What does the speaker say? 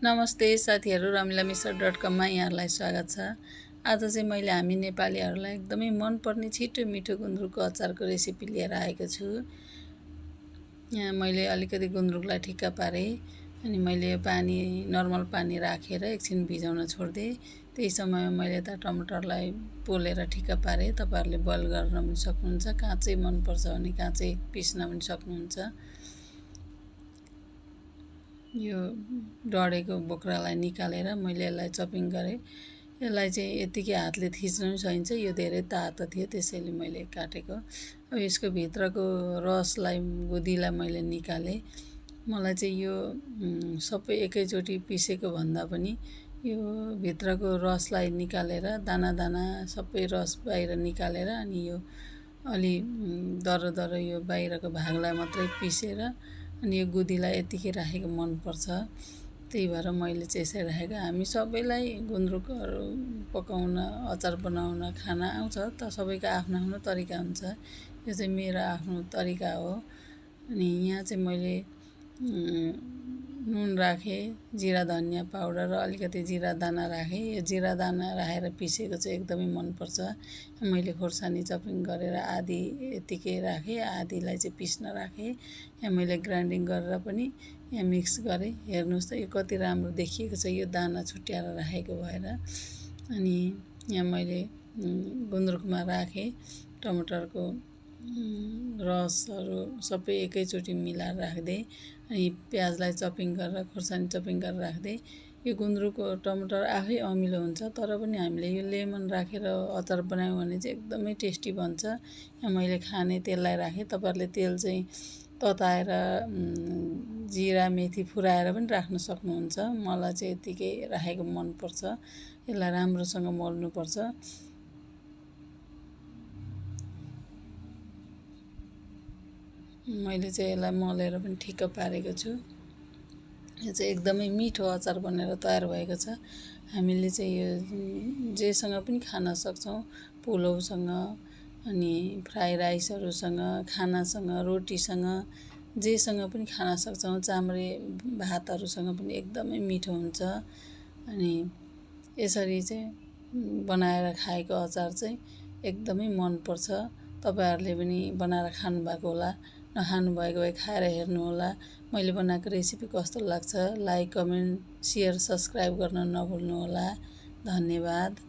नमस्ते साथीहरू, रमिलामिश्र.com मा यहाँहरूलाई स्वागत छ। आज चाहिँ मैले हामी नेपालीहरूलाई एकदमै मनपर्ने छिटो मिठो गुन्द्रुकको अचारको रेसिपी लिएर आएको छु। यहाँ मैले अलिकति गुन्द्रुकलाई ठिक्क पारेँ अनि मैले पानी नर्मल पानी राखेर एकछिन भिजाउन छोडिदिएँ। त्यही समयमा मैले यता टमाटरलाई पोलेर ठिक्क पारेँ। तपाईँहरूले बोइल गर्न पनि सक्नुहुन्छ, काँचै मनपर्छ भने काँचै पिस्न पनि सक्नुहुन्छ। यो डढेको बोक्रालाई निकालेर मैले यसलाई चपिङ गरेँ। यसलाई चाहिँ यतिकै हातले थिच्न पनि सकिन्छ। यो धेरै तातो थियो त्यसैले मैले काटेको। अब यसको भित्रको रसलाई गुदीलाई मैले निकालेँ। मलाई चाहिँ यो सबै एकैचोटि पिसेको भन्दा पनि यो भित्रको रसलाई निकालेर दाना दाना सबै रस बाहिर निकालेर अनि यो अलि दरो यो बाहिरको भागलाई मात्रै पिसेर अनि यो गुदीलाई यतिकै राखेको मनपर्छ। त्यही भएर मैले चाहिँ यसरी राखेको। हामी सबैलाई गुन्द्रुकहरू पकाउन, अचार बनाउन, खाना आउँछ त सबैको आफ्नो आफ्नो तरिका हुन्छ। यो चाहिँ मेरो आफ्नो तरिका हो। अनि यहाँ चाहिँ मैले नुन राखेँ, जिरा धनियाँ पाउडर र अलिकति जिरा दाना राखेँ। यो जिरा दाना राखेर पिसेको चाहिँ एकदमै मनपर्छ। मैले खोर्सानी चपिङ गरेर आधी यतिकै राखेँ, आधीलाई चाहिँ पिस्न राखेँ। यहाँ मैले ग्राइन्डिङ गरेर पनि यहाँ मिक्स गरेँ। हेर्नुहोस् त यो कति राम्रो देखिएको छ, यो दाना छुट्याएर राखेको भएर। अनि यहाँ मैले गुन्द्रुकमा राखेँ। टमाटरको रसहरू सबै एकैचोटि मिलाएर राखिदिएँ। अनि प्याजलाई चपिङ गरेर, खोर्सानी चपिङ गरेर राखिदिएँ। यो गुन्द्रुकको टमाटर आफै अमिलो हुन्छ, तर पनि हामीले यो लेमन राखेर अचार बनायौँ भने चाहिँ एकदमै टेस्टी बन्छ। यहाँ मैले खाने तेललाई राखेँ। तपाईँहरूले तेल चाहिँ तताएर जिरा मेथी फुराएर पनि राख्न सक्नुहुन्छ। मलाई चाहिँ यतिकै राखेको मनपर्छ। यसलाई राम्रोसँग मोल्नुपर्छ। मैले चाहिँ यसलाई मलेर पनि ठिक्क पारेको छु। यो चाहिँ एकदमै मिठो अचार बनेर तयार भएको छ। हामीले चाहिँ यो जेसँग पनि खान सक्छौँ। पुलाउसँग अनि फ्राई राइसहरूसँग, खानासँग, रोटीसँग, जेसँग पनि खान सक्छौँ। चाम्रे भातहरूसँग पनि एकदमै मिठो हुन्छ। अनि यसरी चाहिँ बनाएर खाएको अचार चाहिँ एकदमै मनपर्छ। तपाईँहरूले पनि बनाएर खानुभएको होला। नखानुभएको भए खाएर हेर्नुहोला। मैले बनाएको रेसिपी कस्तो लाग्छ लाइक, कमेन्ट, सेयर, सब्सक्राइब गर्न नभुल्नुहोला। धन्यवाद।